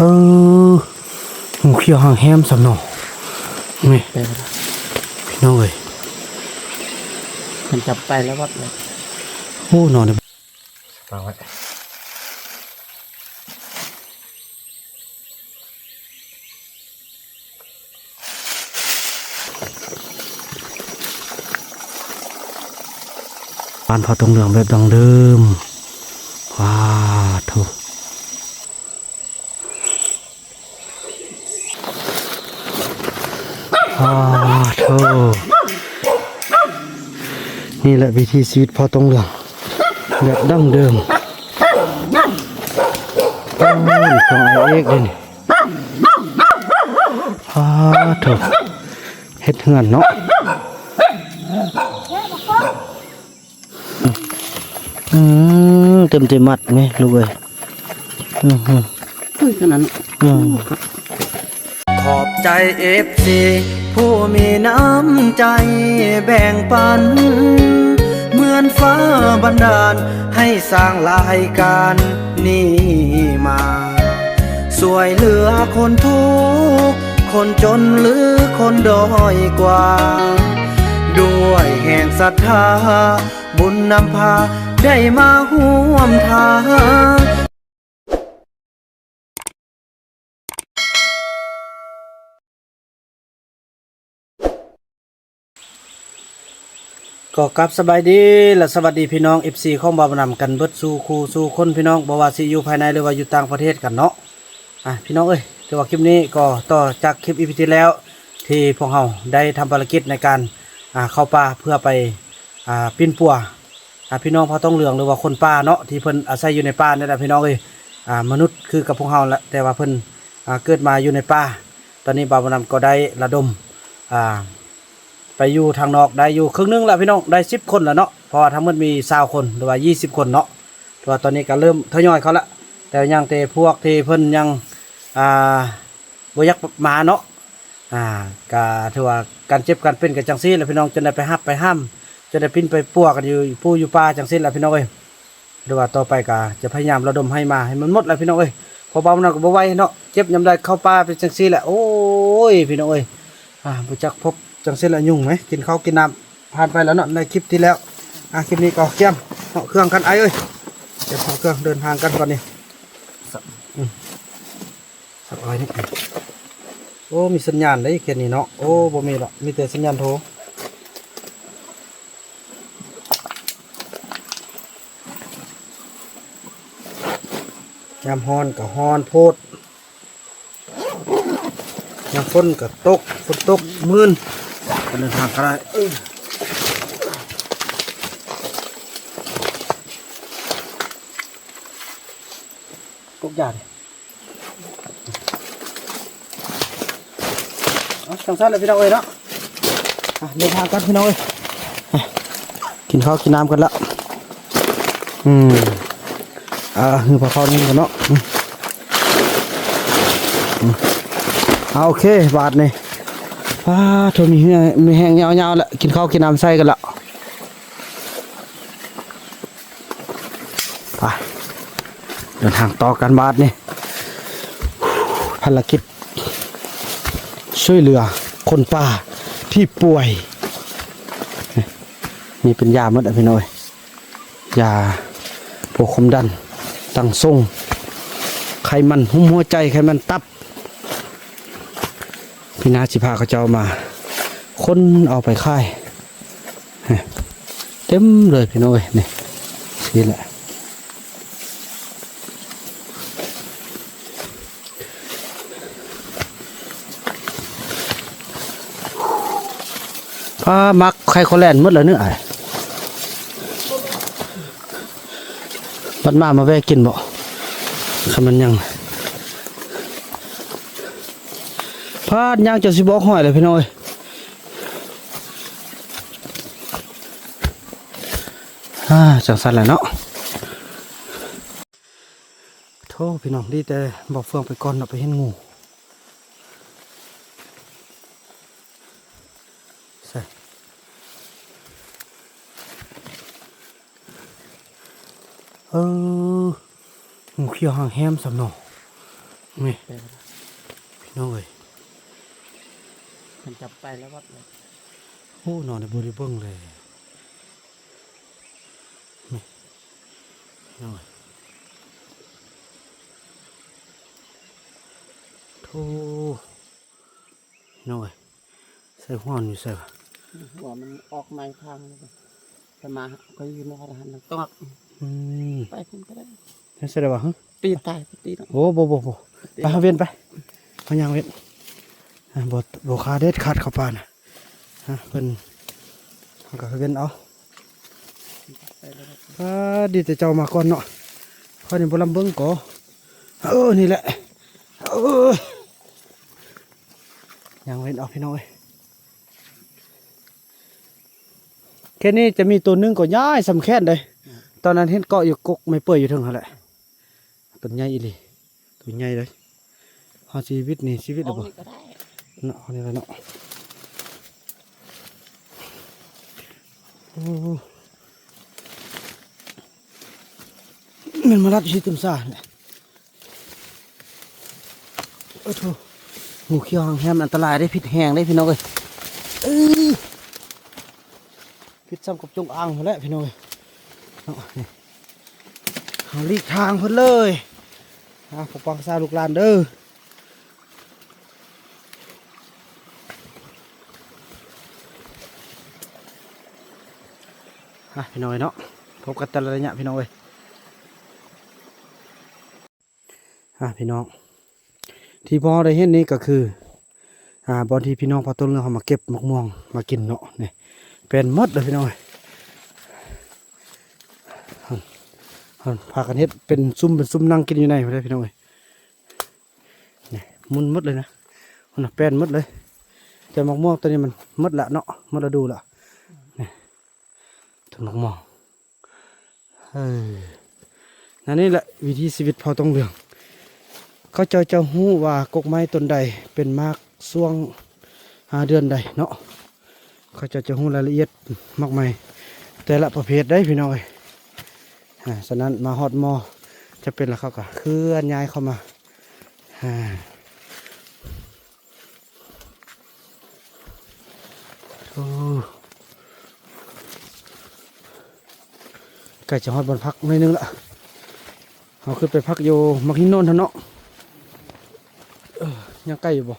ເອີ ຫູຂຽວຫາງແຮມຊ້ຳເນາະ ນີ້ ໄປແລ້ວ ພີ່ນ້ອງເອີຍ ມັນຈັບໄປແລ້ວວັດເລີຍ ໂອ້ ນອນ ປາງໄວ້ ບ້ານພໍ່ຕົງເຫຼືອງແບບດັ້ງເດີມ ວ້າໂທ້ ອ້າໂທ້ ນີ້ແຫຼະວິຖີຊີວິດພໍ່ຕົງເຫຼືອງແບບດັ້ງເດີມ ໂອ້ຍ ຂອງອ້າຍເອກເດ້ນີ້ ອ້າໂທ້ ເຮັດເຮືອນເນາະ. ອືມ ເຕັມແຕ່ມັດແມະລູກເອີຍ ອືມ ເຮີ້ຍ ຂະໜາດນັ້ນ ອືມ ຂອບໃຈເອັຟຊີຜູ້ມີນ້ຳໃຈແບ່ງປັນ ເໝືອນຟ້າບັນດານໃຫ້ສ້າງລາຍການນີ້ມາ ຊ່ວຍເຫຼືອຄົນທຸກ ຄົນຈົນ ຫຼື ຄົນດ້ອຍກວ່າ ດ້ວຍແຮງສັດທາ ບຸນນຳພາໄດ້ມາຮ່ວມທາງ. ກໍກັບສະບາຍດີ ແລະ ສະຫວັດດີພີ່ນ້ອງເອັຟຊີຂອງບ່າວນຳກັນເບິດສູ່ຄູ່ສູ່ຄົນ ພີ່ນ້ອງ ບໍ່ວ່າຊິຢູ່ພາຍໃນ ຫຼືວ່າຢູ່ຕ່າງປະເທດກັນເນາະ. ອ່າ ພີ່ນ້ອງເອີຍ ຖືວ່າຄລິບນີ້ກໍຕໍ່ຈາກຄລິບອີພີທີ່ແລ້ວ ທີ່ພວກເຮົາໄດ້ທຳພາລະກິດໃນການ ອ່າ ເຂົ້າປ່າເພື່ອໄປ ອ່າ ປິ່ນປົວ ອ່າ ພີ່ນ້ອງເຜົ່າຕົງເຫຼືອງ ຫຼືວ່າຄົນປ່າເນາະ ທີ່ເພິ່ນອາໄສຢູ່ໃນປ່ານີ້ແຫຼະ ພີ່ນ້ອງເອີຍ. ອ່າ ມະນຸດຄືກັບພວກເຮົາແຫຼະ ແຕ່ວ່າເພິ່ນ ອ່າ ເກີດມາຢູ່ໃນປ່າ. ຕອນນີ້ບ່າວບຸນນຳກໍໄດ້ລະດົມ ອ່າ ໄປຢູ່ທາງນອກໄດ້ຢູ່ເຄິ່ງໜຶ່ງແລ້ວພີ່ນ້ອງ ໄດ້ສິບຄົນແລ້ວເນາະ ເພາະວ່າທັງໝົດມີຊາວຄົນ ຫຼືວ່າຊາວຄົນເນາະ ແຕ່ວ່າຕອນນີ້ກໍເລີ່ມທະຍອຍເຂົ້າລະ ແຕ່ຍັງແຕ່ພວກທີ່ເພິ່ນຍັງ ອ່າ ບໍ່ຢາກມາເນາະ ອ່າ ກໍຖືວ່າການເຈັບການເປັນກໍຈັ່ງຊີ້ແຫຼະພີ່ນ້ອງ ຈົນໄດ້ໄປຮັບໄປຫ້າມ ຈົນໄດ້ປິ່ນໄປປົວກັນຢູ່ພູຢູ່ປ່າຈັ່ງຊີ້ແຫຼະພີ່ນ້ອງເອີຍ. ຫຼືວ່າຕໍ່ໄປກໍຈະພະຍາຍາມລະດົມໃຫ້ມາໃຫ້ມັນໝົດແຫຼະພີ່ນ້ອງເອີຍ ເພາະບ່າວນຳກໍບໍ່ໄຫວເນາະ ເຈັບຍາມໃດເຂົ້າປ່າເປັນຈັ່ງຊີ້ແຫຼະ ໂອ້ຍ ພີ່ນ້ອງເອີຍ ອ່າ ບໍ່ຈັກພົບຈັ່ງຊີ້ແຫຼະ ຫຍຸ້ງໄໝ ກິນເຂົ້າກິນນ້ຳ ຜ່ານໄປແລ້ວເນາະ ໃນຄລິບທີ່ແລ້ວ. ອ່າ ຄລິບນີ້ກໍກຽມເນາະ ເຄື່ອງກັນອ້າຍເອີຍ ກຽມເຂົ້າເຄື່ອງເດີນທາງກັນບັດນີ້ ອືມ ສັກອ້ອຍນີ້ ໂອ້ ມີສັນຍານເດ້ເຂດນີ້ເນາະ ໂອ້ ບໍ່ມີດອກ ມີແຕ່ສັນຍານໂທ. ຍາມຮ້ອນກໍຮ້ອນໂພດ ຍາມຝົນກໍຕົກ ຝົນຕົກມື່ນ ກໍເດີນທາງກໍໄດ້ ເອີ ກົກຢາເດ້. ເອົາ ຈັ່ງຊັ້ນແຫຼະພີ່ນ້ອງເອີຍເນາະ ອ່ະ ເດີນທາງກັນພີ່ນ້ອງເອີຍ ອ່ະ ກິນເຂົ້າກິນນ້ຳກັນລະ ອືມ ອ່າ ຫື້ ພາເຂົ້ານີ້ກ່ອນເນາະ ອືມ ອືມ ເອົາ ໂອເຄ ບາດນີ້ ປາໂທ ມີເຫື່ອມີແຮງຍາວໆ ແລ້ວ ກິນເຂົ້າກິນນ້ຳໃສ່ກັນລະ. ໄປ ເດີນທາງຕໍ່ກັນບາດນີ້ ພາລະກິດຊ່ວຍເຫຼືອຄົນປ່າທີ່ປ່ວຍ ມີເປັນຢາໝົດແຫຼະພີ່ນ້ອງເອີຍ ຢາພວກຄວາມດັນ ຕັ້ງຊົງ ໄຂມັນຫຸ້ມຫົວໃຈ ໄຂມັນຕັບ ພີ່ນາຊິພາເຂົາເຈົ້າມາຂົນເອົາໄປຂາຍ ເຕັມເລີຍພີ່ນ້ອງເອີຍ ນີ້ ນີ້ແຫຼະ ພາໝາກໄຂ່ຄໍແລ່ນໝົດແລ້ວເນາະອ້າຍ ບັດມາ ມາແວ່ກິນເບາະ ຄັນມັນຍັງ ພາດຍ່າງຈົນຊິບໍ່ອອກຫອຍແລ້ວພີ່ນ້ອງເອີຍ. ອ່າ ຈັ່ງຊັ້ນແຫຼະເນາະ ໂທ້ ພີ່ນ້ອງ ດີແຕ່ບໍ່ເຟືອງໄປກ່ອນເນາະ ໄປເຫັນງູ ໃສ່ ເອີ ງູຂຽວຫາງແຮມຊ້ຳເນາະ ງ ນີ້ ໄປແລ້ວ ພີ່ນ້ອງເອີຍ ມັນຈັບໄປແລ້ວວັບເລີຍ. ໂອ້ ນອນໃນບໍ່ໄດ້ເບິ່ງເລີຍ ນີ້ ພີ່ນ້ອງເອີຍ ໂທ້ ພີ່ນ້ອງເອີຍ ໃສ່ຫົວມັນຢູ່ໃສວະ? ຫົວມັນອອກໄມ້ທາງນີ້ ໄປມາກໍຢູ່ໃນຫັ້ນ ມັນຕອກ ອືມ ໄປພຸ້ນກໍໄດ້ ໃສ່ໄດ້ບໍ່? ຮະ ຕີຕາຍ ຕີເນາະ ໂອ້ ບໍ່ ບໍ່ ບໍ່ ໄປ ເຮົາເວັ້ນໄປ ເຮົາຍ່າງເວັ້ນ ອ່າ ບໍ່ ບໍ່ຄາເດັດຂາດເຂົ້າປ່ານະ ຮະ ເພິ່ນ ເຮົາກໍເວັ້ນເອົາ ອ່າ ດີແຕ່ເຈົ້າມາກ່ອນເນາະ ຂ້ອຍນີ້ບໍ່ລຳເບິ່ງກໍ ເອີ ນີ້ແຫຼະ ເອີ ຍ່າງເວັ້ນເອົາ ພີ່ນ້ອງເອີຍ. ແຄ່ນີ້ຈະມີໂຕໜຶ່ງກໍໃຫຍ່ສ່ຳແຂນເດ້ ອືມ ຕອນນັ້ນເຫັນເກາະຢູ່ກົກໄມ້ເປື່ອຍຢູ່ເທິງຫັ້ນແຫຼະ ຕົວໃຫຍ່ອີ່ຫຼີ ຕົວໃຫຍ່ເດ້. ເຮົາຊີວິດນີ້ ຊີວິດລະບໍ່ ເອົານີ້ກໍໄດ້ເນາະ ເອົານີ້ລະເນາະ ໂອ້ ແມ່ນມາລັດຢູ່ທີ່ຕື່ມຊາແຫຼະ. ໂອ້ໂຫ ງູຂຽວຫາງແຮມອັນຕະລາຍເດ້ ພິດແຮງເດ້ພີ່ນ້ອງເອີຍ ເອີ ພິດສ່ຳກັບຈົງອາງຫັ້ນແຫຼະພີ່ນ້ອງເອີຍເນາະ. ນີ້ ເຮົາຫຼີກທາງເພິ່ນເລີຍ ອ່າ ປົກປັກຮັກສາລູກຫຼານເດີ ອ່າ ພີ່ນ້ອງເອີຍເນາະ ພົບກັນແຕ່ລະໄລຍະພີ່ນ້ອງເອີຍ. ອ່າ ພີ່ນ້ອງ ທີ່ພວກເຮົາໄດ້ເຫັນນີ້ກໍຄື ອ່າ ບ່ອນທີ່ພີ່ນ້ອງພາຕົ້ນເລື່ອງເຮົາມາເກັບໝາກມ່ວງມາກິນເນາະ ນີ້ ແປນໝົດເລີຍພີ່ນ້ອງເອີຍ. ຫັ້ນ ຫັ້ນ ພາກັນເຮັດເປັນຊຸມເປັນຊຸມນັ່ງກິນຢູ່ໃນພຸ້ນເດ້ພີ່ນ້ອງເອີຍ ນີ້ ໝຸ່ນໝົດເລີຍນະ ພຸ້ນນະ ແປນໝົດເລີຍ. ແຕ່ໝາກມ່ວງໂຕນີ້ມັນໝົດລະເນາະ ໝົດລະດູລະ ນີ້ ຕົ້ນໝາກມ່ວງ ເອີ ນັ້ນນີ້ແຫຼະວິຖີຊີວິດເຜົ່າຕົງເຫຼືອງ. ເຂົາເຈົ້າຈະຮູ້ວ່າກົກໄມ້ຕົ້ນໃດເປັນໝາກຊ່ວງ ຫາເດືອນໃດເນາະ ເຂົາເຈົ້າຈະຮູ້ລາຍລະອຽດໝາກໄມ້ແຕ່ລະປະເພດໄດ໋ພີ່ນ້ອງເອີຍ. ອ່າ ສະນັ້ນມາຮອດມໍ່ຈຳເປັນລະ ເຂົາກໍເຄື່ອນຍ້າຍເຂົ້າມາ ອ່າ ໂອ້ ໃກ້ຈະຮອດບ່ອນພັກໜ້ອຍໜຶ່ງລະ ເຮົາຂຶ້ນໄປພັກຢູ່ໝາກຫີນໂນນຫັ້ນເນາະ. ເອີ ຍັງໃກ້ຢູ່ບໍ່?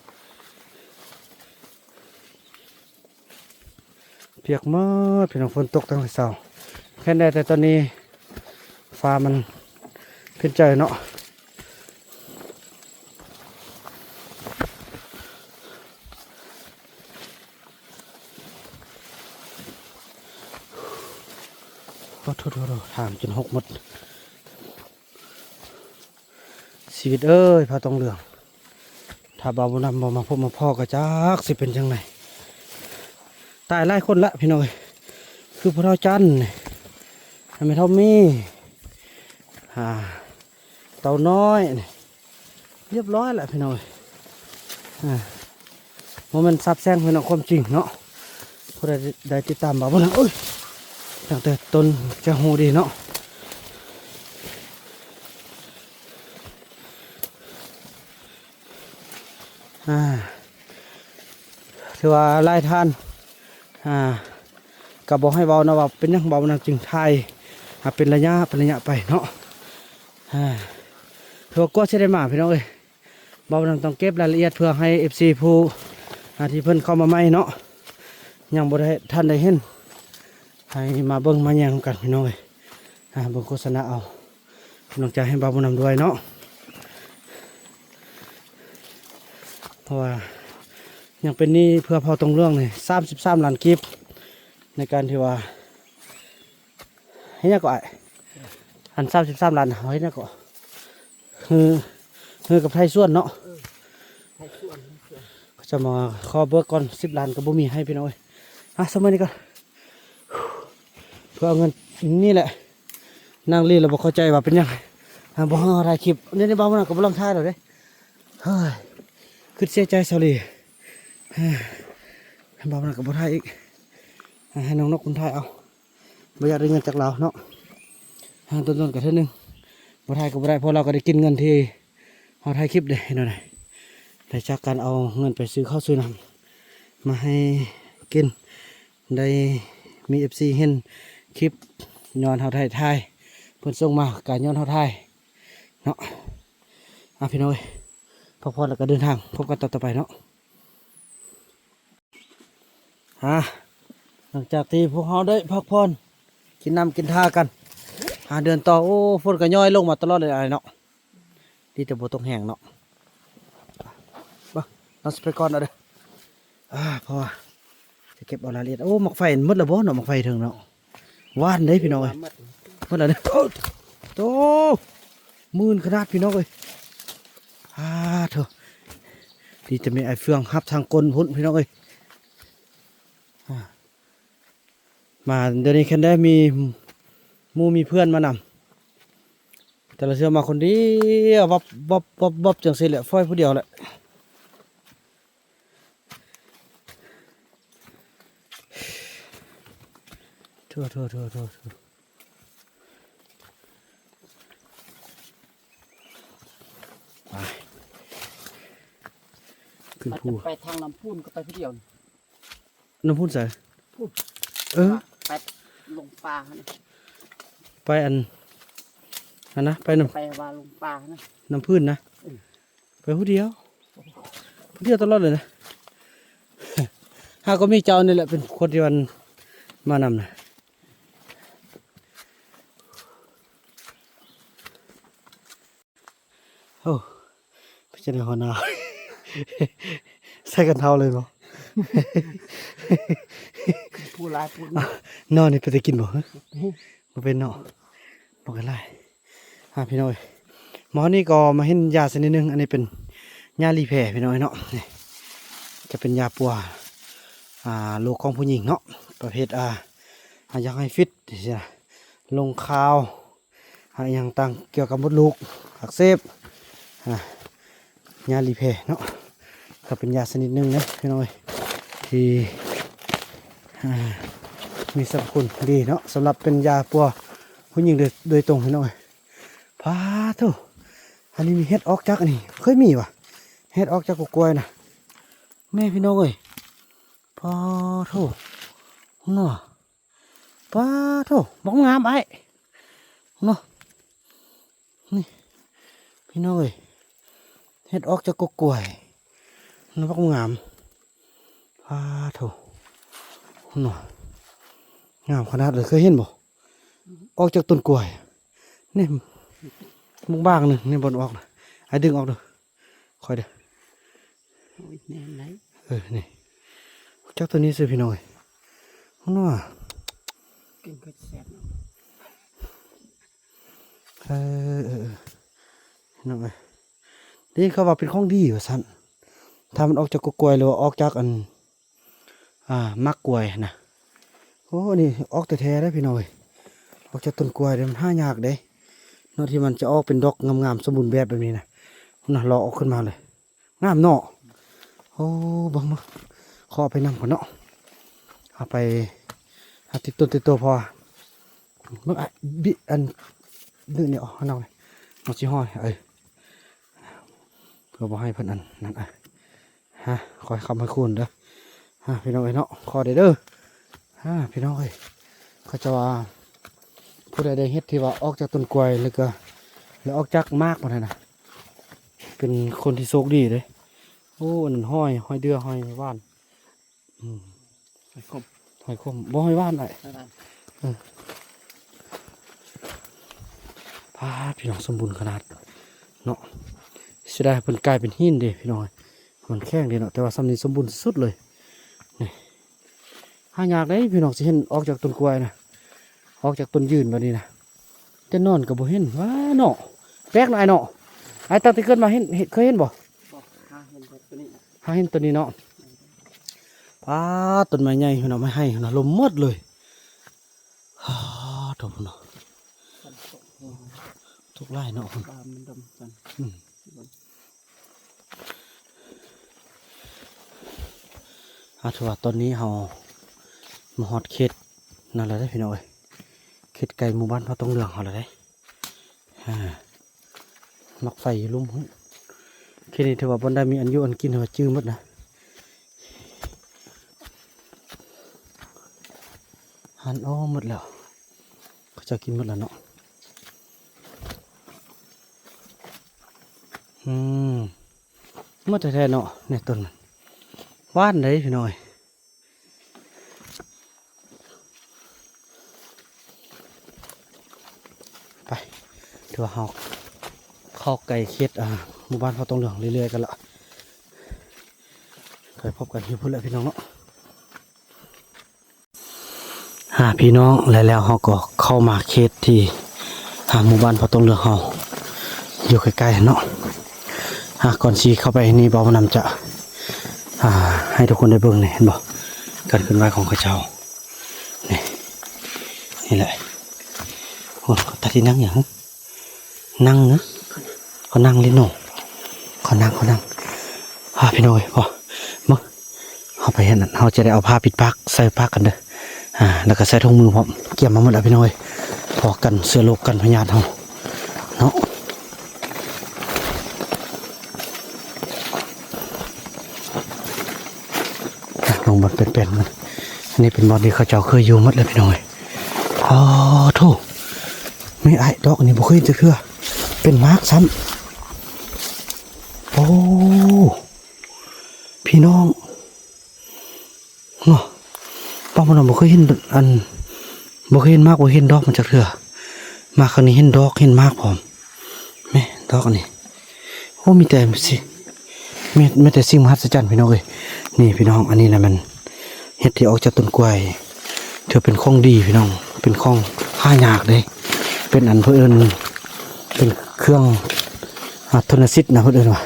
ປຽກໝົດພີ່ນ້ອງ ຝົນຕົກຕັ້ງແຕ່ເຊົ້າ ແຄ່ນແດ່ ແຕ່ຕອນນີ້ຟ້າມັນເປັນໃຈເນາະ. ໂອ້ໂຖ ທາງຈົນຫົກໝົດ. ຊີວິດເອີຍ ເຜົ່າຕົງເຫຼືອງ ຖ້າບ່າວບຸນນຳບໍ່ມາພົບມາພໍ້ກໍຈັກຊິເປັນຈັ່ງໃດ. ຕາຍຫຼາຍຄົນລະພີ່ນ້ອງເອີຍ ຄືພໍ່ເຖົ້າຈັນນີ້ ແມ່ເຖົ້າມີ ອ່າ ເຕົ່ານ້ອຍນີ້ ລຽບຮ້ອຍລະພີ່ນ້ອງເອີຍ. ອ່າ ບໍ່ແມ່ນສາບແຊ່ງພີ່ນ້ອງ ຄວາມຈິງເນາະ. ຜູ້ໃດໄດ້ຕິດຕາມບ່າວບຸນນຳ ໂອ້ຍ ຕັ້ງແຕ່ຕົ້ນຈະຮູ້ດີເນາະ. ອ່າ ຖືວ່າຫຼາຍທ່ານ ອ່າ ກໍບອກໃຫ້ເວົ້ານະວ່າ ເປັນຫຍັງບ່າວບຸນນຳຈຶ່ງຖ່າຍ ອ່າ ເປັນໄລຍະ ເປັນໄລຍະໄປເນາະ. ອ່າ ຖືວ່າກວ່າຊິໄດ້ມາພີ່ນ້ອງເອີຍ ບ່າວບຸນນຳຕ້ອງເກັບລາຍລະອຽດເພື່ອໃຫ້ເອັບຊີຜູ້ ອ່າ ທີ່ເພິ່ນເຂົ້າມາໃໝ່ເນາະ ຍັງບໍ່ໄດ້ ທັນໄດ້ເຫັນ ໃຫ້ມາເບິ່ງມາແຍງນຳກັນພີ່ນ້ອງເອີຍ. ອ່າ ເບິ່ງໂຄສະນາເອົາ ກຳລັງໃຈໃຫ້ບ່າວບຸນນຳດ້ວຍເນາະ ເພາະວ່າຍັງເປັນໜີ້ເພື່ອເຜົ່າຕົງເຫຼືອງນີ້ສາມສິບສາມລ້ານກີບ ໃນການທີ່ວ່າ ເຮັດຫຍັງກໍອ້າຍ ອັນສາມສິບສາມລ້ານເຮົາເຮັດຫຍັງກໍ ຮື ຮືກັບໄຖສວນເນາະ ເອີ ໄຖສວນ ເຂົາຈະມາຂໍເບີກກ່ອນສິບລ້ານກໍບໍ່ມີໃຫ້ພີ່ນ້ອງເອີຍ. ອ່ະ ສະເໝີນີ້ກໍ ເພື່ອເອົາເງິນນີ້ແຫຼະ ນາງລີລະບໍ່ເຂົ້າໃຈວ່າເປັນຫຍັງ ອ່າ ບໍ່ໃຫ້ເຮົາຖ່າຍຄລິບ. ນີ້ ນີ້ບ່າວບຸນນຳກໍບໍ່ລອງຖ່າຍແລ້ວເດ້ ເຮີ້ຍ ຄຶດເສຍໃຈຊາວລີ ເຮີ້ຍ ບ່າວບຸນນຳກໍບໍ່ຖ່າຍອີກ ອ່າ ໃຫ້ນ້ອງນົກເພິ່ນຖ່າຍເອົາ ບໍ່ຢາກໄດ້ເງິນຈາກລາວເນາະ ອ່າ ດົນໆກໍເທື່ອໜຶ່ງ ບໍ່ຖ່າຍກໍບໍ່ໄດ້ ເພາະລາວກໍໄດ້ກິນເງິນທີ່ ເຮົາຖ່າຍຄລິບເດ້ ເຮັດແນວໃດ ໄດ້ຈາກການເອົາເງິນໄປຊື້ເຂົ້າຊື້ນ້ຳມາໃຫ້ກິນ ໄດ້ມີເອັຟຊີເຫັນຄລິບຍ້ອນເຮົາໄດ້ຖ່າຍ ເພິ່ນສົ່ງມາກະຍ້ອນເຮົາຖ່າຍເນາະ. ອ່ະ ພີ່ນ້ອງເອີຍ ພັກຜ່ອນແລ້ວກະເດີນທາງ ພົບກັນຕອນຕໍ່ໄປເນາະ. ອ່າ ຫຼັງຈາກທີ່ພວກເຮົາໄດ້ພັກຜ່ອນ ກິນນ້ຳກິນທ່າກັນ ຫາເດີນຕໍ່. ໂອ້ ຝົນກະຍ້ອຍລົງມາຕະຫຼອດເລີຍອ້າຍເນາະ. ດີແຕ່ບໍ່ຕົກແຮງເນາະ. ເບິ່ງ ເຮົາຊິໄປກ່ອນເອົາເດີ. ອ່າ ເພາະວ່າຈະເກັບເອົາລາຍລະອຽດ. ໂອ້ ໝາກໄຟໝົດແລ້ວບໍ່ເນາະ? ໝາກໄຟເທິງເນາະ ຫວານເດ້ພີ່ນ້ອງເອີຍ. ໝົດແລ້ວເດ້. ໂອ້ ໂຕ ມື່ນຂະໜາດພີ່ນ້ອງເອີຍ. ອ່າ ໂທ້ ດີແຕ່ມີອ້າຍເຟືອງຮັບທາງກົ້ນພຸ້ນພີ່ນ້ອງເອີຍ. ອ່າ ມາດຽວນີ້ແຄ່ນໄດ້ມີໝູ່ມີເພື່ອນມານຳ. ແຕ່ລະເທື່ອມາຄົນດຽວ ວັບ ວັບ ວັບ ວັບ ຈັ່ງຊີ້ແຫຼະ ຟອຍຜູ້ດຽວແຫຼະ. ໂທ້ ໂທ້ ໂທ້ ໂທ້ ໂທ້ ໄປ ຂຶ້ນພູ ໄປທາງນ້ຳພຸ້ນກະໄປຜູ້ດຽວ. ນ້ຳພຸ້ນໃສ? ພຸ້ນ ເອີ ໄປລົງປ່າຫັ້ນນະ ໄປອັນ ຫັ້ນນະ ໄປນ້ຳ ໄປວ່າລົງປ່າຫັ້ນນະ ນ້ຳພື້ນນະ. ເອີ ໄປຜູ້ດຽວ ຜູ້ດຽວຕະຫຼອດເລີຍນະ. ຫາກະມີເຈົ້ານີ້ແຫຼະເປັນຄົນທີ່ວ່າມານຳນະ. ໂອ້ ເປັນຈັ່ງໃດຫົວໜ້າ ໃສ່ກັນເທົາເລີຍບໍ່? ຜູ້ຫຼາຍຜູ້ ນອນນີ້ເປັນຕາກິນບໍ່? ບໍ່ເປັນເນາະ ບໍ່ກັນຫຼາຍ. ອ່າ ພີ່ນ້ອງເອີຍ ມາຮອດນີ້ກໍມາເຫັນຢາຊະນິດໜຶ່ງ ອັນນີ້ເປັນຢາລີແພພີ່ນ້ອງເອີຍເນາະ. ນີ້ຈະເປັນຢາປົວ ອ່າ ໂລກຂອງຜູ້ຍິງເນາະ ປະເພດ ອ່າ ຢາກໃຫ້ຟິດ ລົງຄາວ ອ່າ ອີ່ຫຍັງຕ່າງກ່ຽວກັບມົດລູກອັກເສບ ອ່າ ຢາລີແພເນາະ ກະເປັນຢາຊະນິດໜຶ່ງເດ້ພີ່ນ້ອງເອີຍ ທີ່ ອ່າ ມີສັບພະຄຸນດີເນາະ ສຳລັບເປັນຢາປົວຜູ້ຍິງໂດຍ ໂດຍຕົງພີ່ນ້ອງເອີຍ. ປາໂທ້ ອັນນີ້ມີເຫັດອອກຈາກອັນນີ້ ເຄີຍມີຫວາ ເຫັດອອກຈາກກົກກ້ວຍນະ ແມ່ພີ່ນ້ອງເອີຍ. ປາໂທ້ ເນາະ ປາໂທ້ ບັກງາມອ້າຍເນາະ. ນີ້ພີ່ນ້ອງເອີຍ ເຫັດອອກຈາກກົກກ້ວຍເນາະ ບັກງາມ. ປາໂທ້ ເນາະ ງາມຂະໜາດເລີຍ ເຄີຍເຫັນບໍ່? ອອກຈາກຕົ້ນກ້ວຍ ນີ້ ບາງໆ ໜຶ່ງນີ້ ບ່ອນອອກນະ ອ້າຍດຶງອອກເດີ ຄ່ອຍເດີ. ໂອ້ຍ ແໜ້ນໄດ໋ ເອີ ນີ້ ຈັກໂຕນີ້ຊື່ພີ່ນ້ອງເອີຍ ເນາະ ກິນກໍແຊບເນາະ. ເອີ ເອີ ເອີ ພີ່ນ້ອງເອີຍ ໄດ້ຍິນເຂົາວ່າເປັນຂອງດີວ່າຊັ້ນ ຖ້າມັນອອກຈາກກົກກ້ວຍ ຫຼືວ່າອອກຈາກອັນ ອ່າ ໝາກກ້ວຍຫັ້ນນະ. ໂອ້ ອັນນີ້ອອກແທ້ໆ ເດ້ພີ່ນ້ອງເອີຍ ອອກຈາກຕົ້ນກ້ວຍເດ້ ມັນຫາຍາກເດ້ເນາະ ທີ່ມັນຈະອອກເປັນດອກງາມໆ ສົມບູນແບບແບບນີ້ນະ. ພຸ້ນນະ ເລາະອອກຂຶ້ນມາເລີຍ ງາມເນາະ. ໂອ້ ເບິ່ງ ເບິ່ງ ຂໍເອົາໄປນຳກ່ອນເນາະ ເອົາໄປຫາຕິດຕົ້ນຕິດໂຕ ເພາະວ່າ ເບິ່ງ ອ້າຍ ບິ ອັນ ດຶງນີ້ອອກ ເອົາ ເອົາຊິຫ້ອຍ ເອີ ເພື່ອບໍ່ໃຫ້ເພິ່ນອັນນັ້ນ ເອີ ຮະ ຂໍໃຫ້ຄ້ຳໃຫ້ຄູນເດີ ຮະ ພີ່ນ້ອງເອີຍເນາະ ຂໍໄດ້ເດີ ຮະ ພີ່ນ້ອງເອີຍ. ເຂົາເຈົ້າວ່າ ຜູ້ໃດໄດ້ເຫັດທີ່ວ່າອອກຈາກຕົ້ນກ້ວຍ ແລ້ວກໍ ແລ້ວອອກຈາກໝາກມັນຫັ້ນນະ ເປັນຄົນທີ່ໂຊກດີເດ້. ໂອ້ ອັນນັ້ນຫອຍ ຫອຍເດື່ອ ຫອຍຫວານ ອືມ ຫອຍຂົມ ຫອຍຂົມ ບໍ່ ຫອຍຫວານໄດ໋ ຫອຍຫວານ ເອີ ປາດ ພີ່ນ້ອງ ສົມບູນຂະໜາດເນາະ. ເສຍດາຍເພິ່ນກາຍເປັນຫີນເດ້ພີ່ນ້ອງ ມັນແຂງເດ້ເນາະ ແຕ່ວ່າຊ່ຳນີ້ສົມບູນສຸດເລີຍ. ນີ້ ຫາຍາກເດ້ພີ່ນ້ອງ ຊິເຫັນອອກຈາກຕົ້ນກ້ວຍນະ ອອກຈາກຕົ້ນຢືນແບບນີ້ນະ ແຕ່ນອນກໍບໍ່ເຫັນຫວາເນາະ. ແປກເນາະອ້າຍເນາະ ອ້າຍຕັ້ງແຕ່ເກີດມາເຫັນ ເຫັນ ເຄີຍເຫັນບໍ່? ບໍ່ ຫາເຫັນແຕ່ໂຕນີ້ ຫາເຫັນໂຕນີ້ເນາະ. ປາດ ຕົ້ນໄມ້ໃຫຍ່ພຸ້ນນະ ໄມ້ໄຮພຸ້ນນະ ລົ້ມໝົດເລີຍ. ປາດໂທ້ ພຸ້ນນະ ຕົກຫຼາຍເນາະ ພຸ້ນ ອືມ ອ່າ ຖືວ່າຕອນນີ້ເຮົາມາຮອດເຂດນັ້ນແລ້ວເດ້ພີ່ນ້ອງເອີຍ ເຂດໃກ້ໝູ່ບ້ານພະຕົງເຫຼືອງເຮົາແລ້ວເດ້. ອ່າ ໝາກໄຟຢູ່ລຸ່ມພຸ້ນ ທີ່ນີ້ຖືວ່າບໍ່ໄດ້ມີອັນຢູ່ອັນກິນ ຖືວ່າຈື່ໝົດນະ. ຫັ້ນ ໂອ້ ໝົດແລ້ວ ເຂົາເຈົ້າກິນໝົດແລ້ວເນາະ. ອືມ ໝົດແທ້ໆເນາະ ໃນຕົ້ນມັນຫວານເດ້ພີ່ນ້ອງເອີຍ. ໄປ ຖືວ່າເຮົາເຂົ້າໃກ້ເຂດ ອ່າ ໝູ່ບ້ານພໍ່ຕົງເຫຼືອງເລື້ອຍໆກັນລະ ໄປພົບກັນຢູ່ພຸ້ນແຫຼະພີ່ນ້ອງເນາະ. ອ່າ ພີ່ນ້ອງ ແລະ ແລ້ວເຮົາກໍເຂົ້າມາເຂດທີ່ ອ່າ ໝູ່ບ້ານພໍ່ຕົງເຫຼືອງເຮົາຢູ່ໃກ້ໆຫັ້ນເນາະ. ອ່າ ກ່ອນຊິເຂົ້າໄປນີ້ ບ່າວນຳຈະ ອ່າ ໃຫ້ທຸກຄົນໄດ້ເບິ່ງນີ້ ເຫັນບໍ່ ການເຄື່ອນໄຫວຂອງເຂົາເຈົ້າ ນີ້ ນີ້ແຫຼະ. ໂອ້ ເຂົາຕັດທີ່ນັ່ງຫຍັງ? ນັ່ງເນາະ ເຂົານັ່ງຫຼິ້ນເນາະ ເຂົານັ່ງ ເຂົານັ່ງ. ອ່າ ພີ່ນ້ອງເອີຍ ພໍ ເບິ່ງ ເຮົາໄປເຮັດນັ້ນ ເຮົາຈະໄດ້ເອົາຜ້າປິດປາກ ໃສ່ປາກກັນເດີ ອ່າ ແລ້ວກໍໃສ່ຖົງມືພ້ອມ ກຽມມາໝົດແລ້ວພີ່ນ້ອງເອີຍ ພໍກັນເຊື້ອໂລກກັນພະຍາດເຮົາເນາະ. ລົງມັນເປັນໆ ມັນ ອັນນີ້ເປັນບ່ອນທີ່ເຂົາເຈົ້າເຄີຍຢູ່ໝົດແລ້ວພີ່ນ້ອງເອີຍ. ອໍ ໂທ້ ແມ່ອ້າຍ ດອກນີ້ບໍ່ເຄີຍເຫັນຈັກເທື່ອ ເປັນໝາກຊ້ຳ. ໂອ້ ພີ່ນ້ອງ ເນາະ ປ້າມະນອມບໍ່ເຄີຍເຫັນ ອັນ ບໍ່ເຄີຍເຫັນໝາກ ບໍ່ເຫັນດອກມັນຈັກເທື່ອ. ມາຄັ້ງນີ້ເຫັນດອກເຫັນໝາກພ້ອມ. ແມ່ ດອກອັນນີ້ ໂອ້ ມີແຕ່ ມີ ມີແຕ່ສິ່ງມະຫັດສະຈັນພີ່ນ້ອງເອີຍ. ນີ້ພີ່ນ້ອງ ອັນນີ້ນະແມ່ນເຫັດທີ່ອອກຈາກຕົ້ນກ້ວຍ ຖືເປັນຂອງດີພີ່ນ້ອງ ເປັນຂອງຫາຍາກເດ້ ເປັນອັນເພິ່ນເອີ້ນ ເປັນເຄື່ອງ ອ່າ ທົນນະສິດນະ ເພິ່ນເອີ້ນວ່າ.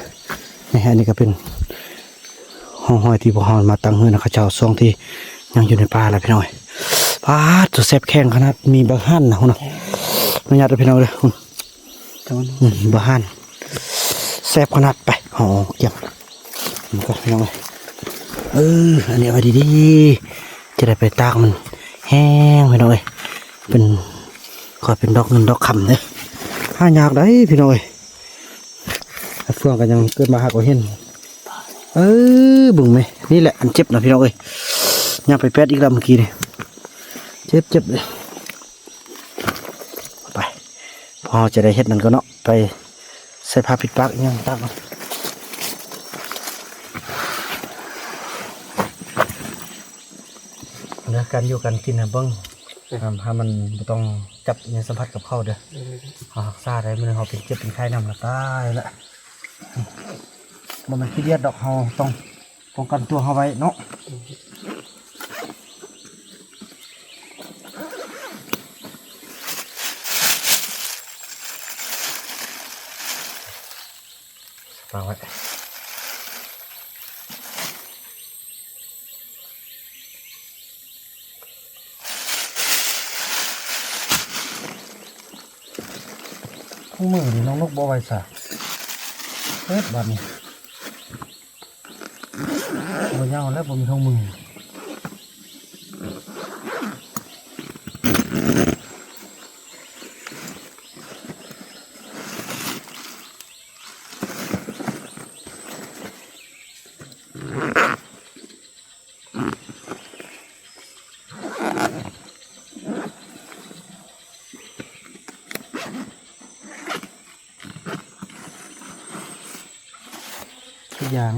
ນີ້ ອັນນີ້ກໍເປັນຮ່ອງຮອຍທີ່ພວກເຮົາມາຕັ້ງເຮືອນນຳເຂົາເຈົ້າ ຊ່ວງທີ່ຍັງຢູ່ໃນປ່າລະພີ່ນ້ອງເອີຍ. ປາດ ໂຕແຊບແຂງຂະໜາດ ມີບັກຫ່ານນະພຸ້ນນະ ອະນຸຍາດເດີພີ່ນ້ອງເດີ ອືມ ບັກຫ່ານແຊບຂະໜາດ. ໄປ ເຮົາກຽມມັນກ່ອນພີ່ນ້ອງເອີຍ. ເອີ ອັນນີ້ເອົາໄວ້ດີໆ ຈະໄດ້ໄປຕາກມັນແຫ້ງພີ່ນ້ອງເອີຍ ເປັນ ຄ່ອຍເປັນດອກເງິນດອກຄຳເດີ ຫາຍາກໄດ໋ພີ່ນ້ອງເອີຍ. ເຟືອງກໍຍັງເກີດມາຫາກໍເຫັນ. ເອີ ເບິ່ງແມ ນີ້ແຫຼະອັນເຈັບນະພີ່ນ້ອງເອີຍ ຍ່າງໄປແປດອີກແລ້ວເມື່ອກີ້ນີ້ ເຈັບໆເລີຍ. ໄປ ພວກເຮົາຈະໄດ້ເຮັດນັ້ນກ່ອນເນາະ ໄປໃສ່ຜ້າປິດປາກອີ່ຫຍັງຕ່າງກ່ອນ. ເລື່ອງການຢູ່ການກິນນະ ເບິ່ງ ເອີ ຫ້າມ ຫ້າມມັນບໍ່ຕ້ອງຈັບຫຍັງສຳຜັດກັບເຂົ້າເດີ ເຮົາຮັກສາໄດ້ ມື້ໜຶ່ງເຮົາເປັນເຈັບເປັນໄຂ້ນຳລະຕາຍລະ. ບໍ່ແມ່ນຂີ້ດຽດດອກ ເຮົາຕ້ອງປ້ອງກັນຕົວເຮົາໄວ້ເນາະ. ວາງໄວ້ ຄູ່ມືນີ້ນ້ອງນົກບໍ່ໄຫວສາ ເອີ ບາດນີ້ ບໍ່ຍາວແລ້ວ ບໍ່ມີເຄື່ອງມື. ທຸກຢ່າງ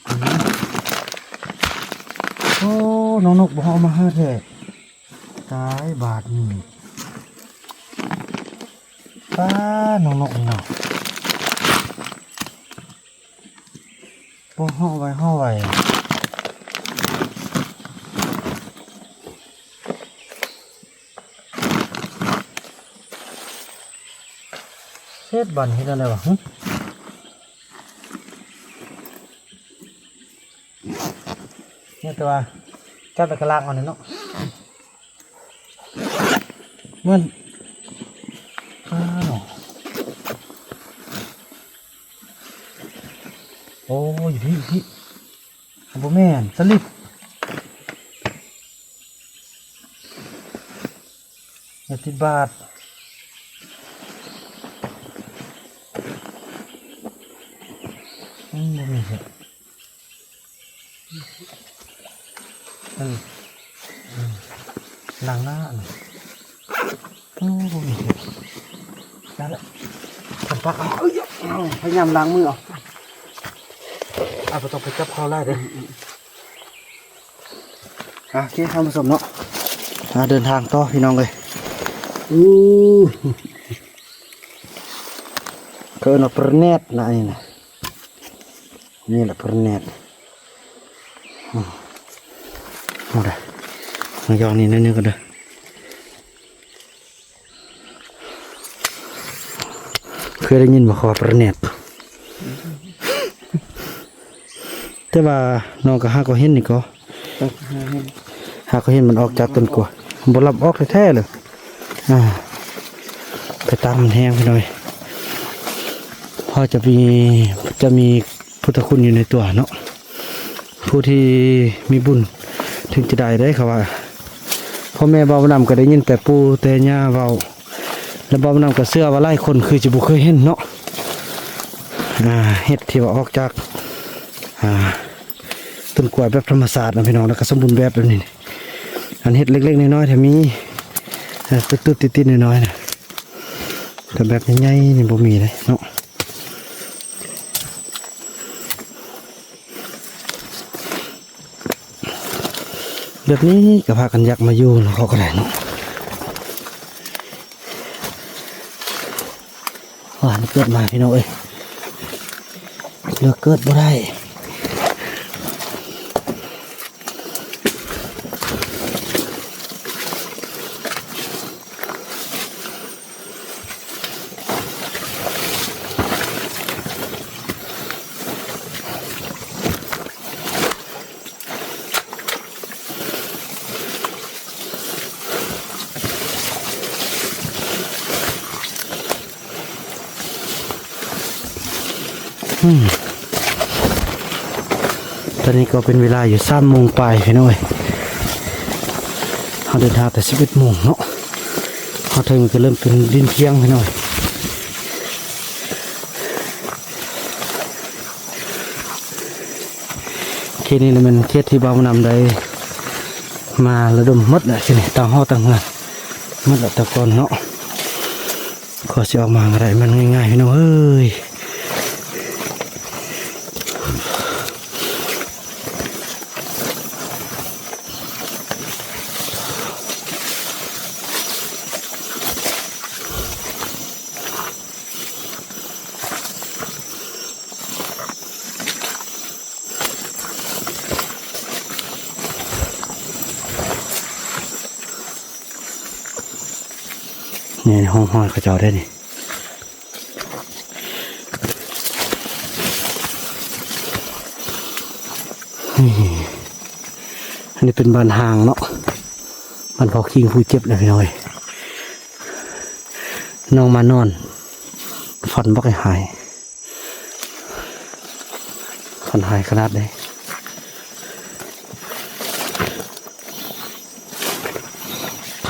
ອືມ ໂອ້ ນ້ອງນົກບໍ່ເອົາມາໃຫ້ແທ້ ຕາຍບາດນີ້ ປ້າ ນ້ອງນົກນີ້ເນາະ. ບໍ່ ຫໍ່ໄວ້ ຫໍ່ໄວ້ ເຮັດບາດນີ້ເຮັດແນວໃດວະ ຫຶ ນີ້ແຕ່ວ່າຈັບແລ້ວກໍລາກເອົານີ້ເນາະ. ມັນ ອ້າວ ໂອ້ຍ ຢູ່ພີ້ ຢູ່ພີ້ ບໍ່ແມ່ນ ສະລິດ ຢ່າຕິດບາດ. ບໍ່ມີເຫັດ. ອັນ ອືມ ຫຼັງໜ້າອັນ ໂອ້ ບໍ່ມີເຫັດ. ນັ້ນແຫຼະ ທຳປາກເອົາ ເອີຍ ພະຍາຍາມລ້າງມືເອົາ. ອ່າ ບໍ່ຕ້ອງໄປຈັບເຂົາຫຼາຍເດີ້. ອ່າ ໂອເຄ ທ່ານຜູ້ຊົມເນາະ ອ່າ ເດີນທາງຕໍ່ພີ່ນ້ອງເອີຍ. ອູ້ ເຂົາເອີ້ນວ່າປະແນດນະ ອັນນີ້ນະ. ນີ້ແຫຼະປະແນດ. ອືມ ເອົາເດີ້ ມາຢອງນີ້ໜ້ອຍໜຶ່ງກ່ອນເດີ້. ເຄີຍໄດ້ຍິນບໍ່ ເຂົາວ່າປະແນດ? ແຕ່ວ່ານ້ອງກໍຫາກໍເຫັນນີ້ກໍ ເອີ ຫາເຫັນ ຫາກໍເຫັນມັນອອກຈາກຕົ້ນກ້ວຍ ບໍ່ລັບອອກແທ້ໆເລີຍ. ອ່າ ໄປຕາມມັນແຮງພີ່ນ້ອງເອີຍ. ເພາະຈະມີ ຈະມີພຸດທະຄຸນຢູ່ໃນຕົວເນາະ. ຜູ້ທີ່ມີບຸນເຖິງຈະໄດ້ເດ້ ເຂົາວ່າ. ພໍ່ແມ່ເວົ້ານຳກໍໄດ້ຍິນແຕ່ປູ່ແຕ່ຍ່າເວົ້າ ແລະ ເວົ້ານຳກໍເຊື່ອວ່າຫຼາຍຄົນຄືຈະບໍ່ເຄີຍເຫັນເນາະ. ອ່າ ເຫັດທີ່ວ່າອອກຈາກ ອ່າ ຕົ້ນກ້ວຍແບບທຳມະຊາດນະພີ່ນ້ອງ ແລ້ວກໍສົມບູນແບບແບບນີ້. ອັນເຫັດເລັກໆນ້ອຍໆ ຖ້າມີ ເອີ ຕຶບໆຕິດໆນ້ອຍໆນະ ແຕ່ແບບໃຫຍ່ໆນີ້ບໍ່ມີເດ້ເນາະ. ແບບນີ້ກໍພາກັນຢາກມາຢູ່ນຳເຂົາກໍໄດ້ເນາະ. ຫວານເກີດມາພີ່ນ້ອງເອີຍ ເລືອກເກີດບໍ່ໄດ້. ອືມ ຕອນນີ້ກໍເປັນເວລາຢູ່ສາມໂມງປາຍພີ່ນ້ອງເອີຍ. ເຮົາເດີນທາງແຕ່ສິບເອັດໂມງເນາະ ເຮົາເຖິງມັນກໍເລີ່ມເປັນດິນພຽງພີ່ນ້ອງເອີຍ. ເຂດນີ້ແມ່ນເຂດທີ່ບ່າວນຳໄດ້ມາລະດົມໝົດແຫຼະ ເຂດນີ້ ຕັ້ງຫໍຕັ້ງເຮືອນໝົດແຫຼະແຕ່ກ່ອນເນາະ. ກວ່າຊິອອກມາກໍໄດ້ມັນງ່າຍໆ ພີ່ນ້ອງເອີຍ. ນີ້ ຮ່ອງຮອຍເຂົາເຈົ້າໄດ໋ນີ້. ນີ້ ອັນນີ້ເປັນບ້ານຮ່າງເນາະ ບ້ານພໍ່ຄີງຜູ້ເຈັບນະພີ່ນ້ອງເອີຍ. ນ້ອງມານອນ ຝັນບັກໃຫ້ຫາຍ ຝັນຮ້າຍຂະໜາດໃດ.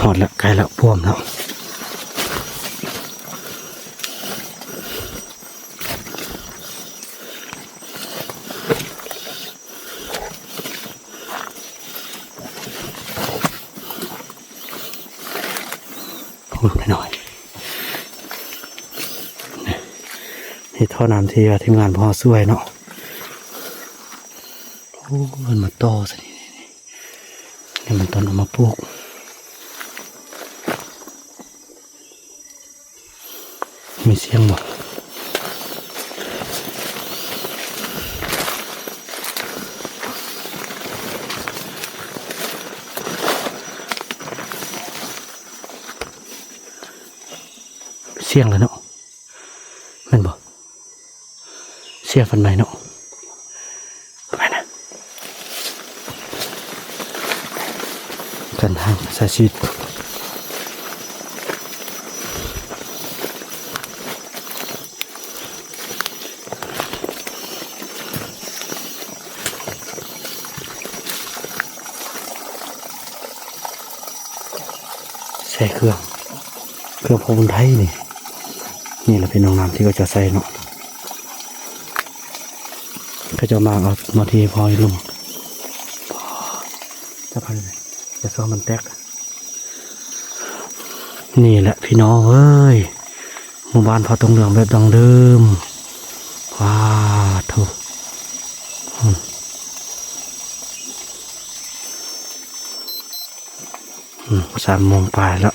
ຮອດແລ້ວ ໃກ້ແລ້ວ ພວມແລ້ວ. ພຸ້ນໄປໜ້ອຍ ນີ້ ນີ້ທໍ່ນ້ຳທີ່ວ່າທີມງານພວກເຮົາຊ່ວຍເນາະ. ໂອ້ ເພິ່ນມາຕໍ່ຊະນີ້ ນີ້ ນີ້ ນີ້ມັນຕ້ອງເອົາມາປູກ. ມີສຽງບໍ່? ສຽງລະເນາະ ແມ່ນບໍ່? ເສຍຝັນໃໝ່ເນາະ ປະມານນັ້ນ ການທາງສາຍຊີວິດ ໃສ່ເຄື່ອງ ເຄື່ອງຂອງຄົນໄທນີ້ ນີ້ລະເປັນຫ້ອງນ້ຳທີ່ເຂົາເຈົ້າໃສ່ເນາະ. ເຂົາເຈົ້າມາເອົາມາເທພໍຢູ່ລຸ່ມ ຈະພັນ ຈະຊ່ວງມັນແຕກ. ນີ້ແຫຼະພີ່ນ້ອງເອີຍ ໝູ່ບ້ານເຜົ່າຕົງເຫຼືອງແບບດັ້ງເດີມ. ວ້າໂທ້ ອືມ ອືມ ສາມໂມງປາຍແລ້ວ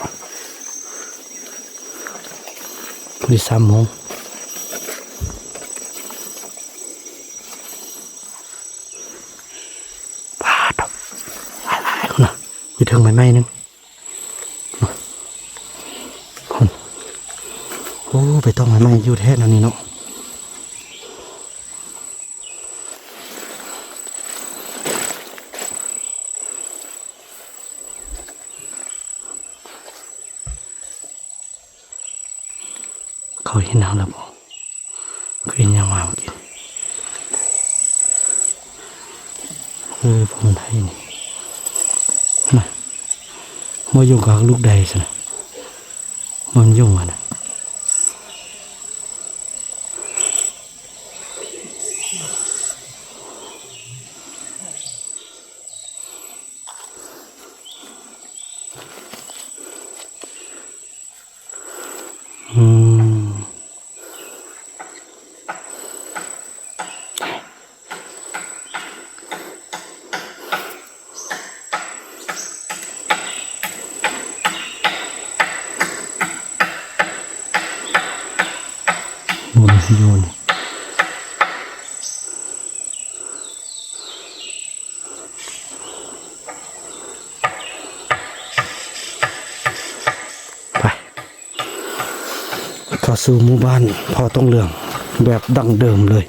ພໍດີສາມໂມງ. ປາດ ຫຼາຍໆ ພຸ້ນນະ ຢູ່ເທິງໄມ້ໃໝ່ໜຶ່ງ ພຸ້ນ. ໂອ້ ໄປຕ້ອງໄມ້ໃໝ່ຢູ່ແທ້ແນວນີ້ເນາະ. ເຂົາເຫັນເຮົາແລ້ວບໍ່? ຄືເຫັນຫຍັງມາເມື່ອກີ້? ເອີ ພວກມັນໄທນີ້ນະ ບໍ່ຫຍຸ້ງກັບລູກໃດຊັ້ນນະ ມັນຫຍຸ້ງຫັ້ນນະ. ອືມ ບໍ່ໄດ້ຊິຢູ່ນີ້. ໄປ ເຂົ້າສູ່ໝູ່ບ້ານເຜົ່າຕົງເຫຼືອງແບບດັ້ງເດີມເລີຍ.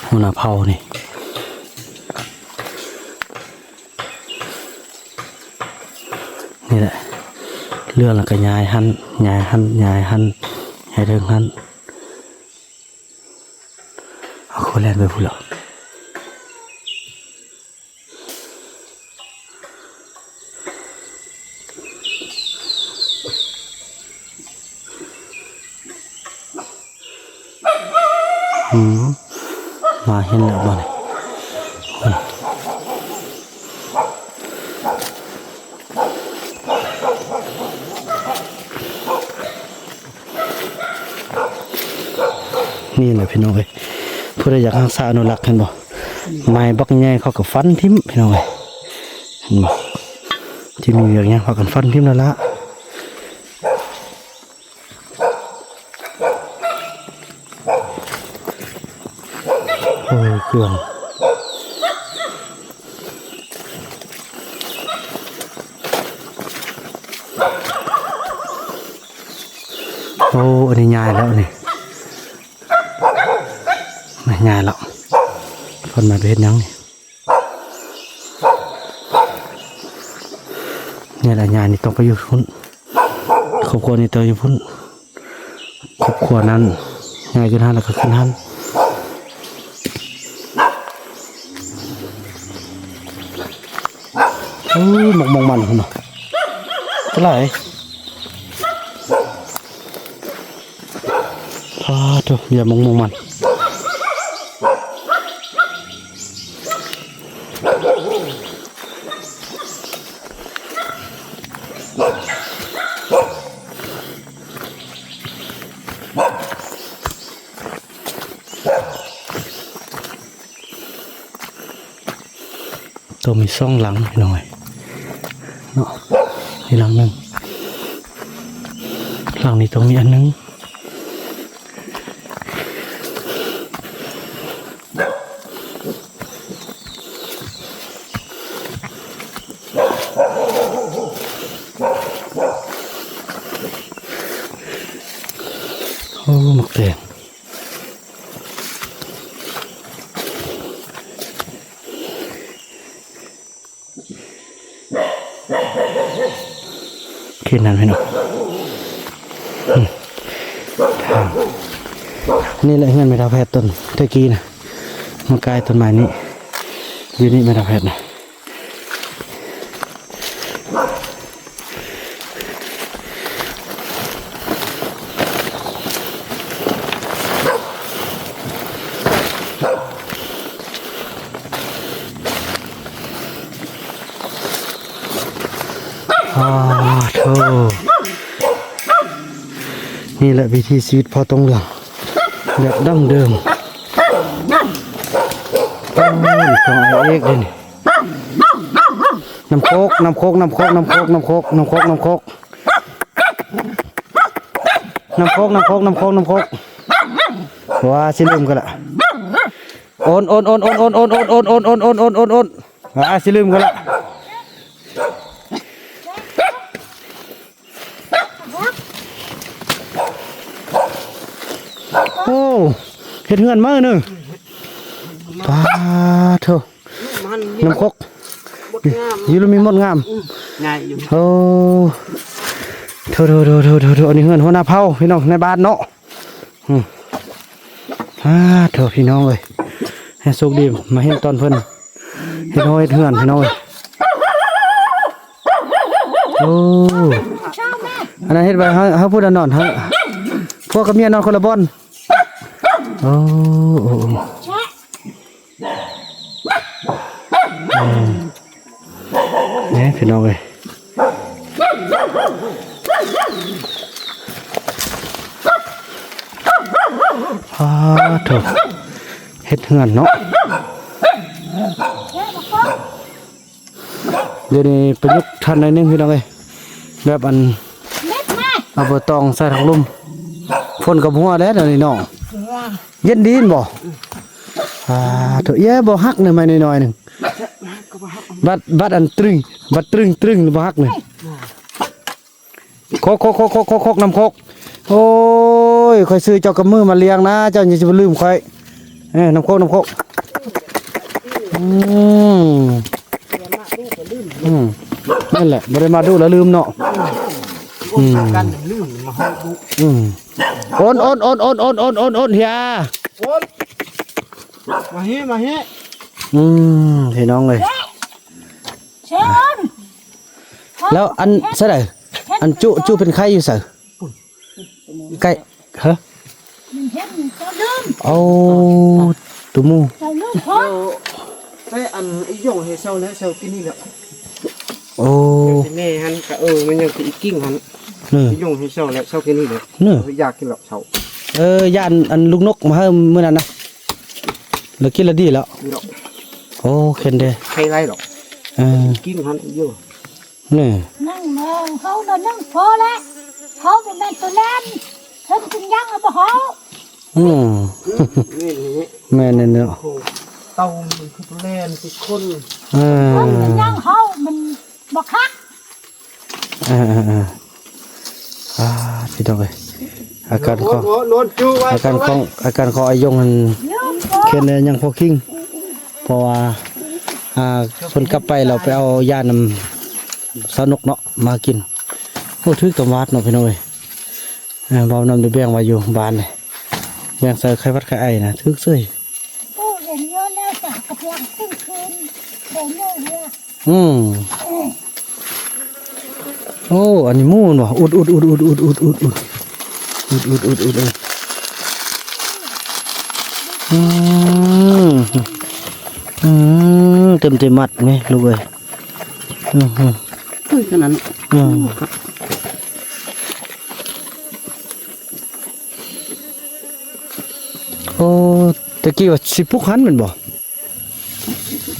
ຫົວໜ້າເຜົ່ານີ້ ນີ້ແຫຼະ ເລື່ອງແລ້ວກໍຍ້າຍຫັ້ນ ຍ້າຍຫັ້ນ ຍ້າຍຫັ້ນ ຍ້າຍເທິງຫັ້ນ. ເອົາ ເຂົາແລ່ນໄປພຸ້ນແລ້ວ. ອືມ ມາເຫັນແລ້ວບາດນີ້. ນີ້ແຫຼະພີ່ນ້ອງເອີຍ ຜູ້ໃດຢາກຮັກສາອະນຸລັກ ເຫັນບໍ່? ໄມ້ບັກໃຫຍ່ເຂົາກໍຟັນຖິ້ມພີ່ນ້ອງເອີຍ ເຫັນບໍ່? ທີ່ມີວຽກຫຍັງພາກັນຟັນຖິ້ມແລ້ວລະ. ໂອ້ ເຄື່ອງ ໂອ້ ອັນນີ້ຍ້າຍແລ້ວນີ້ ຍ້າຍແລ້ວ ເພິ່ນມາໄປເຮັດຫຍັງນີ້? ນີ້ແຫຼະ ຍາຍນີ້ຕ້ອງໄປຢູ່ພຸ້ນ ຄອບຄົວນີ້ຕ້ອງຢູ່ພຸ້ນ ຄອບຄົວນັ້ນ ຍາຍຂຶ້ນຫັ້ນ ແລ້ວກໍຂຶ້ນຫັ້ນ. ໂອ້ ໝາກມ່ວງມັນພຸ້ນນະ ຫຼາຍ. ປາດໂທ້ ຢ່າມາງມຸງມັນ ຕ້ອງມີສອງຫຼັງພີ່ນ້ອງເອີຍເນາະ ນີ້ຫຼັງໜຶ່ງ ຫຼັງນີ້ຕ້ອງມີອັນໜຶ່ງ. ໂອ້ ໝາກແຕງ ເຂດນັ້ນພີ່ນ້ອງ ອືມ ນີ້ແຫຼະເຮືອນແມ່ເຖົ້າແພດ ຕົ້ນແຕ່ກີ້ນະ ມາກາຍຕົ້ນໄມ້ນີ້ ຢູ່ນີ້ແມ່ເຖົ້າແພດນະ. ນີ້ແຫຼະວິຖີຊີວິດພໍ່ຕົງເຫຼືອງແບບດັ້ງເດີມ. ໂອ້ຍ ຂອງອ້າຍເອກເດ້ນີ້. ນ້ຳໂຄກ ນ້ຳໂຄກ ນ້ຳໂຄກ ນ້ຳໂຄກ ນ້ຳໂຄກ ນ້ຳໂຄກ ນ້ຳໂຄກ ນ້ຳໂຄກ ນ້ຳໂຄກ ນ້ຳໂຄກ. ວ້າ ຊິລືມກັນລະ. ໂອນ ໂອນ ໂອນ ໂອນ. ອ້າ ຊິລືມກັນລະ. ໂອ້ ເຮັດເຮືອນໃໝ່ເນີ. ປາໂທ້ ນ້ຳຄົກ ຢູ່ລະມີມົດງາມ. ອືມ ງ່າຍຢູ່. ໂອ້ ໂທ້ໆໆໆ ອັນນີ້ເຮືອນຫົວໜ້າເຜົ່າ ພີ່ນ້ອງ ໃນບ້ານເນາະ. ອືມ ອາ ໂທ້ ພີ່ນ້ອງເອີຍ ໃຫ້ໂຊກດີມາເຫັນຕອນເພິ່ນເຮັດຫໍເຮັດເຮືອນ ພີ່ນ້ອງເອີຍ. ໂອ້ ອັນນັ້ນເຮັດໄວ້ໃຫ້ເຮົາ ເຮົາຜູ້ໃດນອນ ເຮົາ ຜົວກັບເມຍນອນຄົນລະບ່ອນ. ໂອ້ ໂອ້ ໂອ້ ອືມ ນີ້ພີ່ນ້ອງເອີຍ ອາ ໂທ້ ເຮັດເຮືອນເນາະ. ດຽວນີ້ປະຍຸກທັນໜ້ອຍໜຶ່ງ ພີ່ນ້ອງເອີຍ ແບບອັນ ເອົາໃບຕອງໃສ່ຖັງລຸ່ມ ຝົນກໍບໍ່ຫົວແລ້ວດຽວນີ້ເນາະ. ເຢັນດີແມ່ນບໍ່? ອາ ໂທ້ ເອີຍ ບໍ່ຫັກເນີ ໄມ້ນ້ອຍໆໜຶ່ງ. ບັດ ບັດອັນຕຶງ ບັດຕຶງໆ ບໍ່ຫັກເນີ. ໂຄກ ໂຄກ ໂຄກ ໂຄກ ໂຄກ ໂຄກ ນ້ຳໂຄກ. ໂອ້ຍ ຂ້ອຍຊື້ເຈົ້າກັບມືມາລ້ຽງນະ ເຈົ້າຍັງຊິມາລືມຂ້ອຍ. ເອີ ນ້ຳໂຄກ ນ້ຳໂຄກ. ອືມ ອືມ ນັ້ນແຫຼະ ບໍ່ໄດ້ມາດຸແລ້ວລືມເນາະ. ອືມ ກັນລືມມາເຮົາດຸ. ອືມ ໂອນ ໂອນ ໂອນ ເຮຍ ໂອນ ມາເຮ ມາເຮ. ອືມ ພີ່ນ້ອງເອີຍ ເຊີນ. ແລ້ວອັນໃສໃດ ອັນຈຸ ຈຸເປັນໄຂ້ຢູ່ໃສ? ໃກ້ ຮະ? ມັນເຫັນເຈົ້າລືມ. ໂອ້ ຕູໝູ່ ເຈົ້າລືມພໍ່. ແຕ່ອັນອີ່ຢອງໃຫ້ເຊົາແລ້ວ ເຊົາກິນນີ້ແຫຼະ. ໂອ້ ແມ່ຫັ້ນກະ ເອີ ມັນຍັງຄືອີ່ກິ່ງຫັ້ນ. ອີ່ຢອງໃຫ້ເຊົາແລ້ວ ເຊົາກິນນີ້ແຫຼະ. ຢາກກິນແລ້ວເຊົາ. ເອີ ຢ້ານອັນລູກນົກມາໃຫ້ມື້ນັ້ນນະ ແລ້ວກິນແລ້ວດີແລ້ວ. ໂອ້ ເຄັນເດ້ ໄຄໄລ່ດອກ. ເອີ ກິນຫັ້ນຢູ່. ນີ້ ນັ່ງມອງເຮົາລະນັ່ງພໍແລ້ວ ເຮົາບໍ່ແມ່ນຕົວແລ່ນ ເພິ່ນຈຶ່ງຍັງເອົາບໍ່ເຮົາ. ອືມ ແມ່ນແລ້ວເນາະ. ໂອ້ ເຕົາມັນຄືຕົວແລ່ນຄືຄົນ. ເອີ ຍັງເຮົາມັນບໍ່ຄັກ. ເອີໆໆ ອາ ພີ່ນ້ອງເອີຍ ອາການຂອງ ອາການຂອງ ອາການຂອງອາຍົງຫັ້ນ ເຄນແລຍັງພໍຄິງ ເພາະວ່າ ອ່າ ເພິ່ນກັບໄປແລ້ວໄປເອົາຢານຳສາວນົກເນາະມາກິນ. ໂອ້ ຖືກຕຳຫວາດເນາະພີ່ນ້ອງເອີຍ. ເອີ ເວົ້ານຳໄດ້ແບ່ງໄວ້ຢູ່ບ້ານນີ້ ແບ່ງໃສ່ໄຂ້ຫວັດໄຂ້ໄອນະ ຖືກເສີຍ. ໂອ້ ເຫັນຢູ່ແລ້ວ ກຳລັງຕື່ນຄືນ ເຫັນຢູ່. ອືມ ໂອ້ ອັນນີ້ໝູນບໍ່? ອຸດໆໆໆໆ ອຸດໆໆໆ ອືມ ອືມ ເຕັມແຕ່ມັດແມ່ລູກເອີຍ. ອືມ ເອີຍ ຂະໜາດນັ້ນ. ອືມ ໂອ້ ຕະກີ້ວ່າຊິປຸກຫັ້ນແມ່ນບໍ່?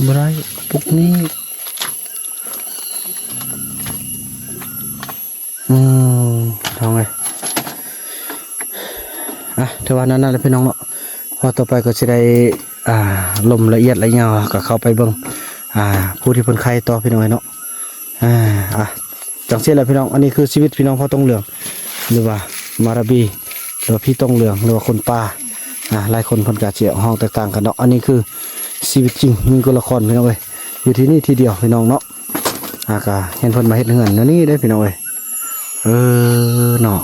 ບໍ່ໄດ້ ປຸກນີ້. ອືມ ພີ່ນ້ອງເອີຍ ອ່ະ ຖືວ່ານັ້ນແຫຼະພີ່ນ້ອງເນາະ. ເພາະຕໍ່ໄປກໍຊິໄດ້ ອ່າ ລົມລະອຽດລະຍາວ ກໍເຂົ້າໄປເບິ່ງ ອ່າ ຜູ້ທີ່ເພິ່ນໄຄຕໍ່ ພີ່ນ້ອງເອີຍເນາະ. ອ່າ ອ່ະ ຈັ່ງຊີ້ແຫຼະພີ່ນ້ອງ ອັນນີ້ຄືຊີວິດພີ່ນ້ອງເຜົ່າຕົງເຫຼືອງ ຫຼືວ່າມາລາບີ ຫຼືວ່າຜີຕົງເຫຼືອງ ຫຼືວ່າຄົນປ່າ. ອ່າ ຫຼາຍຄົນເພິ່ນກໍຈະຮ້ອງແຕກຕ່າງກັນເນາະ. ອັນນີ້ຄືຊີວິດຈິງ ຍິງກົນລະຄອນ ພີ່ນ້ອງເອີຍ ຢູ່ທີ່ນີ້ທີ່ດຽວ ພີ່ນ້ອງເນາະ. ອ່າ ກໍເຫັນເພິ່ນມາເຮັດເຮືອນແນວນີ້ເດ້ ພີ່ນ້ອງເອີຍ. ເອີ ເນາະ.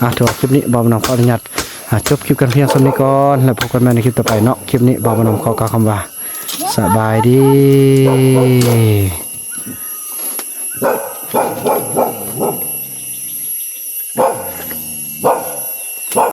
ອ່າ ຖືວ່າຄລິບນີ້ບ່າວນຳຂໍອະນຸຍາດ ອ່າ ຈົບຄລິບກັນພຽງສ່ຳນີ້ກ່ອນ ແລ້ວພົບກັນໃໝ່ໃນຄລິບຕໍ່ໄປເນາະ. ຄລິບນີ້ບ່າວນຳຂໍກ່າວຄຳວ່າ ສະບາຍດີ.